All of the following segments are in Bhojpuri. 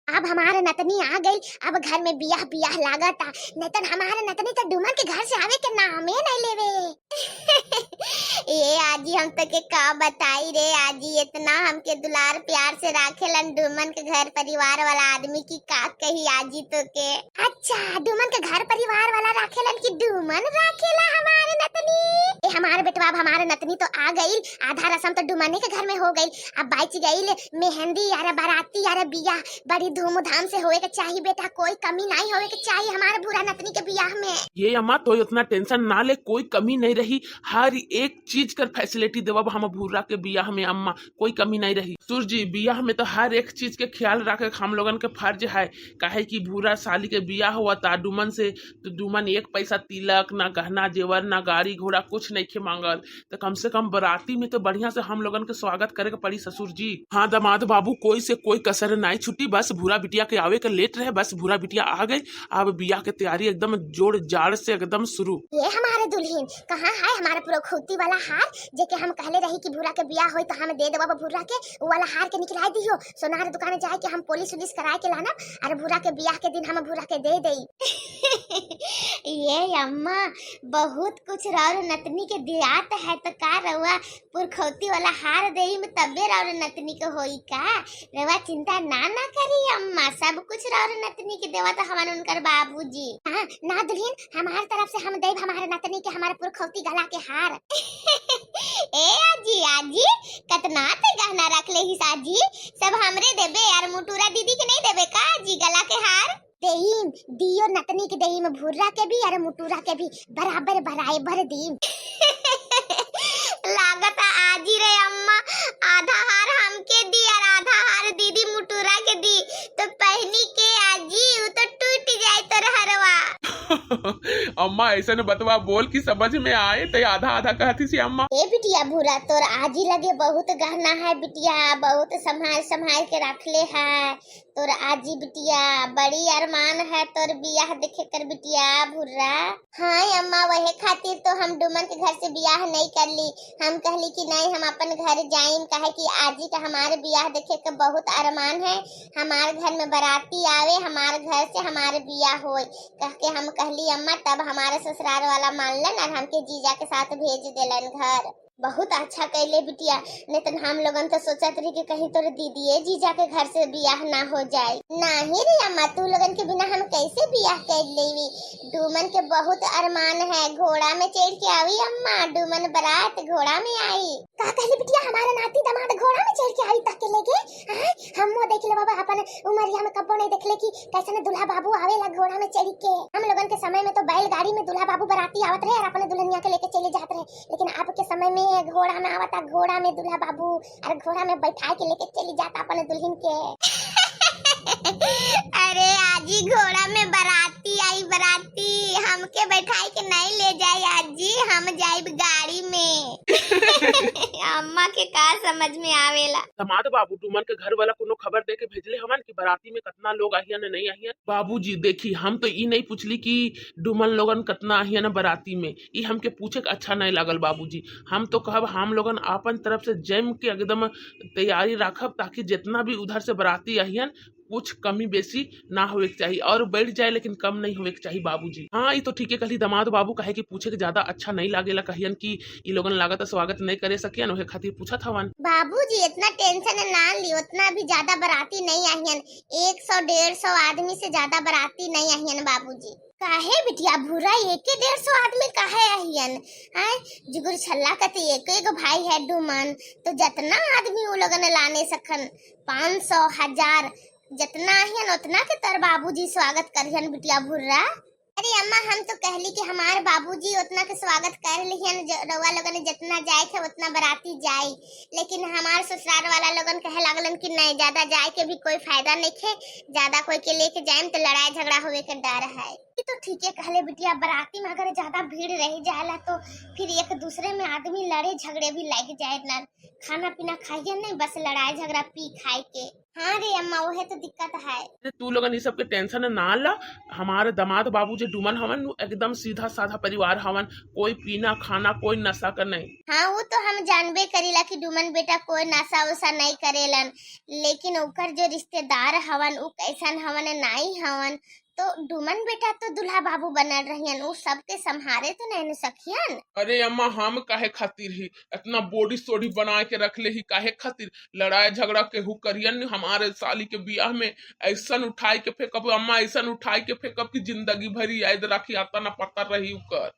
अब हमारे नतनी आ गई, अब घर में बियाह बियाह लागता। नहीं तो हमारे नतनी तो डुमन के घर से आवे के नामे नहीं लेवे। ये आजी हम तो के का बताई रे आजी, इतना हमके दुलार प्यार से राखेलन डुमन के घर परिवार वाला आदमी की का कही आजी तो के। अच्छा डुमन के घर परिवार वाला राखेलन की डुमन राखेला हमारे नतनी? ए हमारे बेटवा, अब हमारे नतनी तो आ गई, आधा रसम तो डुमने के घर में हो गई, अब बाइच गई मेहंदी यार बाराती यार बियाह बड़ी धूमधाम से होए के चाहिए बेटा, कोई कमी नहीं होए के चाहिए हमारे बुरा नतनी के बियाह में। ये अम्मा तो उतना टेंशन ना ले, कोई कमी नहीं रही, हर एक चीज कर फैसिलिटी देवब हम भूरा के बियाह में अम्मा, कोई कमी नहीं रही। ससुर जी बियाह में तो हर एक चीज के ख्याल रखे हम लोगन के फर्ज है, काहे कि भूरा साली के बियाह हुआ था डुमन से, तो डुमन एक पैसा तिलक ना गहना जेवर ना गाड़ी घोड़ा कुछ नहीं खे मांगल, तो कम से कम बराती में तो बढ़िया से हम लोगन के स्वागत करे के पड़ी ससुर जी। हाँ दामाद बाबू कोई से कोई कसर नहीं छुट्टी, बस भूरा बिटिया के आवे के लेट रहे, बस भूरा बिटिया आ गई, अब बियाह के तैयारी एकदम जोड़ जाड़ से एकदम शुरू। ये हमारे दुल्हन कहाँ है हमारा पूरा खूती वाला हार, जेके हम कहले रही कि भूरा के बियाह होई तो हम दे देबो भूरा के, उ वाला हार के निकला दियो, सोनार दुकान जाए के हम पोलिस उलिस कराए के लाना और भूरा के बियाह के दिन हम भूरा के दे देई। ये अम्मा बहुत कुछ राउर नतनी के दियात है, तो का रउआ पुरखौती वाला हार देई में तबे राउर नतनी के होई का? रउआ चिंता ना ना करी अम्मा, सब कुछ राउर नतनी के देवा तो हमार उनकर बाबूजी। हाँ ना दुल्हन हमार तरफ से हम देब हमारे नतनी के हमारे पुरखौती गला के हार। ए आजी आजी कतना ते गहना रख ले ही साजी, सब हमरे देबे यार, मुटुरा दीदी के नहीं देबे का आजी गला के हार? देईम दियो नतनी के देईम, भूरा के भी और मुटुरा के भी बराबर बराबर दीम। लागत आजी रे अम्मा आधा हार हमके दी और आधा हार दीदी मुटुरा के दी, तो पहनी के आजी उ तो टूट जाए तोर हरवा। अम्मा ऐसा ने बतवा बोल की समझ में आए तो आधा आधा कहती सी अम्मा। ए बिटिया भूरा तोर आजी लगे बहुत गहना है बिटिया, बहुत संभाल संभाल के रखले है तोर आजी बिटिया, बड़ी अरमान है तोर बियाह देखे कर बिटिया भूरा। हाँ अम्मा वही खातिर तो हम डुमन के घर से बियाह नहीं कर ली, हम कहली कि नहीं हम अपन घर जाइम, काहे कि आजी का हमारे बियाह देखे के बहुत अरमान है, हमारे घर में बाराती आवे, हमारे घर से हमारे बियाह होए कह के हम कहली अम्मा, तब हमारे ससुराल वाला मानलन और हमके जीजा के साथ भेज देलन घर। बहुत अच्छा कैले बिटिया, नहीं तो हम लोगन तो सोचत रही कि कहीं तोर दीदीए जीजा के घर से बियाह ना हो जाए। नहीं रे अम्मा तू लोगन के बिना हम कैसे बियाह कर लेवी, डूमन के बहुत अरमान है, घोड़ा में चढ़ के आई अम्मा, डूमन बारात घोड़ा में आई। का कहली बिटिया हमारा नाती दामाद घोड़ा में चढ़ के आई तक के लेके? हाँ हमो देख ले बाबा अपन उमरिया में कब्बो नहीं देखले कि कैसे ने दूल्हा बाबू आवेला घोड़ा में चढ़ के। हम लोगन के समय में तो बैलगाड़ी में दूल्हा बाबू बाराती आवत रहे और अपने दुल्हनिया के लेके चले जात रहे, लेकिन अब के समय में घोड़ा में आवता, घोड़ा में दूल्हा बाबू और घोड़ा में बैठा के लेके चली जाता अपने दुल्हन के। अरे आजी घोड़ा में बाराती आई बाराती, हमके बैठाई के नहीं ले जाई आजी, हम जाइब गाड़ी में। अम्मा के का समझ में आवेला। दामाद बाबू डुमन के घर वाला कोनो खबर दे के भेजले हवन कि बाराती में कतना लोग आहियन नहीं आहियन? बाबूजी देखी हम तो ई नहीं पूछली कि डुमन लोगन कतना आहियन बाराती में, ई हमके पूछे के अच्छा नहीं लागल बाबूजी। हम तो कहब हम लोगन अपन तरफ से जम के एकदम तैयारी राखब ताकि जितना भी उधर से बाराती आहियन कुछ कमी बेसी ना होए के चाहिए, और बढ़ जाए लेकिन कम नहीं होए के चाहिए बाबूजी। हाँ ये तो ठीक है कहली दामाद बाबू, कहे कि पूछे के ज्यादा अच्छा नहीं लागेला, कहियन कि ई लोगन लागत स्वागत नहीं करे सकियन, ओहे खातिर पूछत हवन। बाबूजी इतना टेंशन ना ली, उतना भी ज्यादा बाराती नहीं आहियन, 100-150 आदमी से ज्यादा बाराती नहीं आहियन बाबूजी। काहे बिटिया भूरा एक 150 आदमी काहे आहियन? आय जुगुर छल्ला का तो एक एक भाई है डुमन, तो जितना आदमी वो लोगन लाने सखन 500 1000 जितना आहियन उतना के तर बाबूजी स्वागत करियन बिटिया भूरा। अरे अम्मा हम तो कहली कि हमार बाबूजी उतना के स्वागत कर लिहन, रउआ लोगन जितना जाए थे उतना बराती जाए, लेकिन हमार ससुराल वाला लोगन कहे लागलन कि नहीं ज्यादा जाए के भी कोई फायदा नहीं खे, ज्यादा कोई के लेके जाए तो लड़ाई झगड़ा होवे के डर है। ई तो ठीक है कहले बिटिया, बराती में अगर ज्यादा भीड़ रह जाला तो फिर एक दूसरे में आदमी लड़े झगड़े भी लग जाए ना, खाना पीना खाइए नहीं बस लड़ाई झगड़ा पी खाए के। हाँ रे अम्मा, वह तो दिक्कत है। अरे तू लोगन ये सब के टेंशन ना ला। हमारे दामाद बाबू जो डुमन हवन नु एकदम सीधा साधा परिवार हवन, कोई पीना खाना कोई नशा कर नहीं। हाँ वो तो हम जानबे करीला कि डुमन बेटा कोई नशा उसा नहीं करेलन, लेकिन ओकर जो रिश्तेदार हवन उ कैसन हवन नहीं हवन, तो डुमन बेटा तो दुल्हा बाबू बनल रहियन, उ सबके संहारे तो नहीं न सकियन। अरे अम्मा, हम काहे खातिर ही इतना बॉडी सोडी बना के रख ले ही, काहे खातिर लड़ाई झगड़ा केहू करियन नी। हमारे साली के बियाह में ऐसन उठाई के फेंकब अम्मा, ऐसन उठाई के फेंकब कि जिंदगी भरी याद राखी, आता ना पता रही उकर।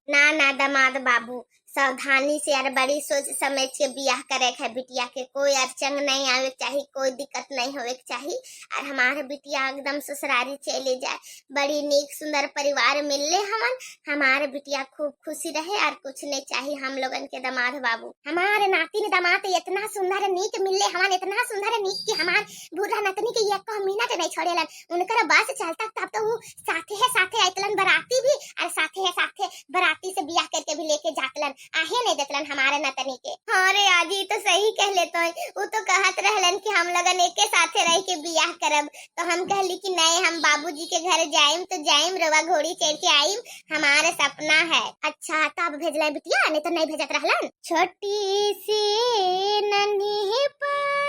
ना ना दामाद बाबू, सावधानी से यार बड़ी सोच समझ के बियाह करे के है बिटिया के, कोई अड़चन नहीं आवे के चाही, कोई दिक्कत नहीं होवे के चाही, और हमारे बिटिया एकदम ससुरारी चले जाए, बड़ी नीक सुंदर परिवार मिलले हमन, हमारे बिटिया खूब खुशी रहे और कुछ नहीं चाहिए हम लोगन के दामाद बाबू। हमारे नातिन दामाद इतना सुंदर नीक मिलले हमन, इतना सुंदर नीक कि हमार बूढ़ा नतनी के एक मिनट नहीं छोड़ेलन, उनकर बस चलता तब तो वो साथे है साथे आइतलन बराती भी, और साथे है साथे बराती से बियाह करके भी लेके जातलन, आहे नहीं देतलन हमारे नतनी के। हाँ रे आजी तो सही कह लेते हैं, वो तो कहत रहलन कि हम लगन एके साथे रह के बियाह करब, तो हम कहली कि नहीं हम बाबूजी के घर जाइम तो जाइम, रवा घोड़ी चढ़ के आइम, हमारे सपना है। अच्छा तब भेजला बिटिया, नहीं तो नहीं भेजत रहलन। छोटी सी नन्ही पर